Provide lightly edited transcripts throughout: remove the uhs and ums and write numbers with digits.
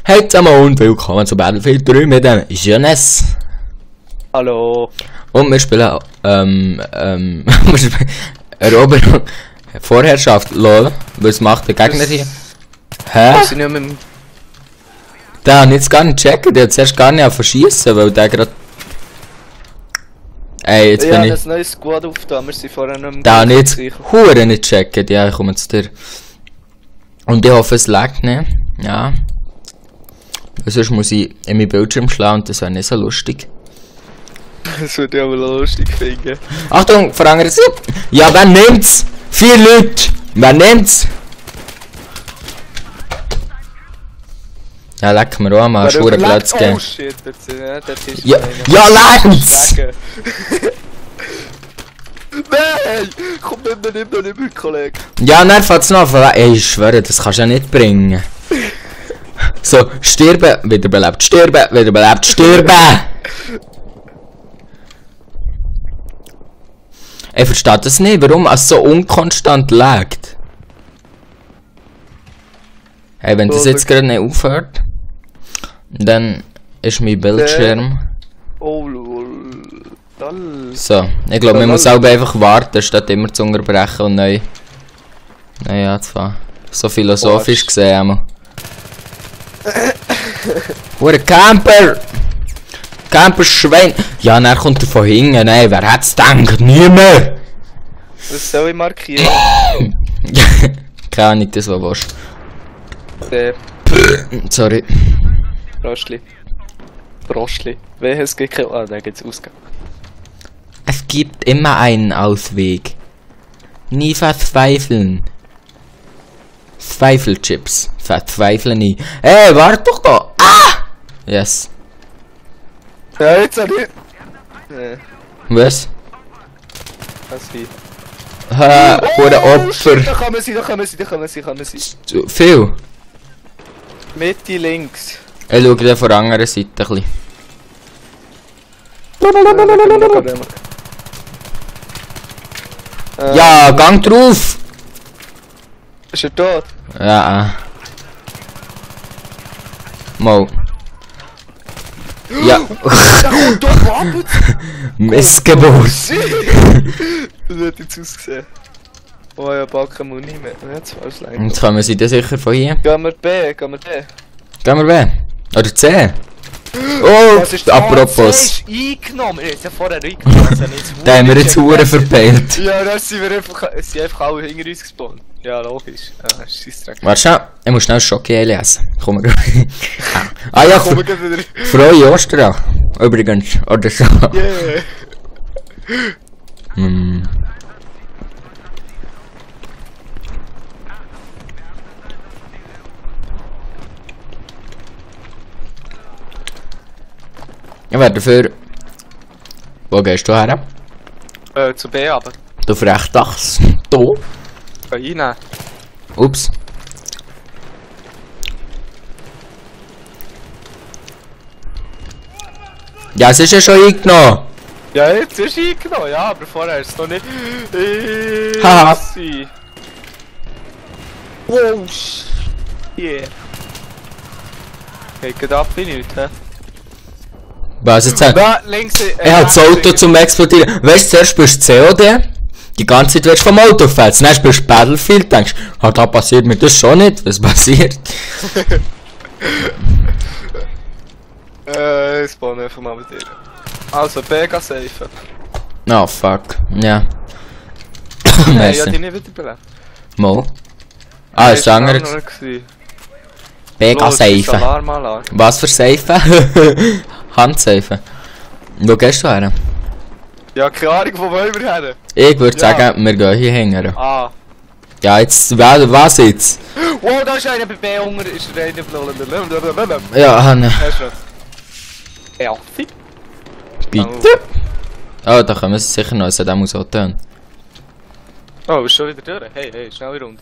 Hey zusammen und willkommen zu Battlefield 3 mit dem Jonas. Hallo. Und wir spielen, Eroberung, Vorherrschaft, lol. Was macht der Gegner hier? Hä? Der hat jetzt gar nicht gecheckt, der hat zuerst gar nicht verschießen, weil der gerade... Ey, jetzt bin ich... das neue Squad aufgetan, wir sind vorher nicht mehr... Der hat jetzt Huren nicht gecheckt, ja, ich komme zu dir. Und ich hoffe, es lag nicht, ja. Sonst muss ich in meinen Bildschirm schlagen und das wäre nicht so lustig. Das würde ich aber lustig finden. Achtung, von anderen Seite. Ja, wer nimmt's? 4 Leute. Wer nimmt's? Ja, leck mir auch mal, schwuren Platz geben. Oh shit, das ist Ja, ja, Lenz! Nein! Komm, nimm doch nicht mit, Kollege. Ja, dann fährt's noch an. Ey, ich schwöre, das kannst du ja nicht bringen. So, sterben, wiederbelebt, sterben, wiederbelebt, sterben! Ich verstehe das nicht, warum es so unkonstant laggt. Hey, wenn das jetzt gerade nicht aufhört, dann ist mein Bildschirm... Oh, lol. So, ich glaube, man muss auch einfach warten, statt immer zu unterbrechen und neu anzufangen. So philosophisch gesehen einmal. Hure Camper! Camper-Schwein! Ja, dann kommt er von hinten. Nein, wer hat's gedacht? Niemand! Was soll ich markieren? Keine Ahnung, das war was. Sorry. Prostli. Welches geht? Ah, da geht's ausgehen. Es gibt immer einen Ausweg. Nie verzweifeln. Zweifelchips. Verzweifle nie. Ey, warte doch da! Ah! Yes. Ja, jetzt auch nicht. Nee. Was? Was wie? Hure Opfer. Da kann man sie. Zu viel. Mitte links. Ich schaue dann von der anderen Seite ein bisschen. Ja, gang drauf! Ist er tot? Ja. Mal. Ja. Missgeburt. Das hat jetzt ausgesehen. Oh ja, Backen muss nicht mehr. Jetzt fast lang. Jetzt kommen sie da sicher von hier. Gehen wir B. Gehen wir B? Oder C? Oh, apropos. Eingenommen. Er ist ja vorher eingenommen. Da haben wir jetzt Huren verpeilt. Ja, da sind wir einfach alle hinter uns gespawnt. Ja, logisch. Ja, Scheissdreck. Warte schnell, ich muss schnell Schoki lesen. Komm mal. Ah ja, Komm wieder. frohe Ostern. Übrigens, oder so. Yeah. Ich werde dafür... Wo gehst du her? Zu B aber. Du Frechdachs. Du? Reinnehmen. Ups. Ja, es ist ja schon eingenommen. Ja, jetzt ist eingenommen, ja, aber vorher ist es noch nicht... Haha. Wow, shit. Geht ab wie nichts, hä? Was jetzt? Da, links... Er hat das Auto zum Explodieren. Weißt du, zuerst bist du COD. Die ganze Zeit wirst du vom Auto fällst. Dann spielst du Battlefield, denkst, da passiert mir das schon nicht. Was passiert? Ich spawn einfach mal mit dir. Also, B kann safen. Oh fuck. Ja. Nein, ich hab die nicht wiederbelebt. Mo. Ah, ist der andere. BK safen. Alarm. Was für safen? Handsafen. Wo gehst du her? Ja, keine Ahnung, wo wollen wir her? Ich würde sagen, wir gehen hier hängen. Ah. Ja, jetzt, was jetzt? Wow, da ist einer bei B Hunger, ist einer... Ja, Hanne. Ja, Bitte? Oh, da können wir es sicher noch, es hat auch so tun. Oh, ist schon wieder durch? Hey, schnelle Runde.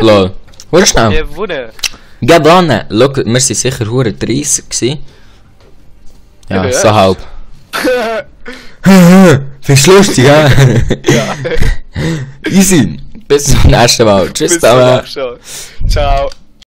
Lol. Hör schnell. Ja, wunder. Geh da hin. Schau, wir waren sicher hure 30 gewesen. Ja, Ja, so ja. halb. Findest du lustig, ja? Ja. Easy. Bis zum nächsten Mal. Tschüss Bis zum zusammen. nächsten Mal. Ciao.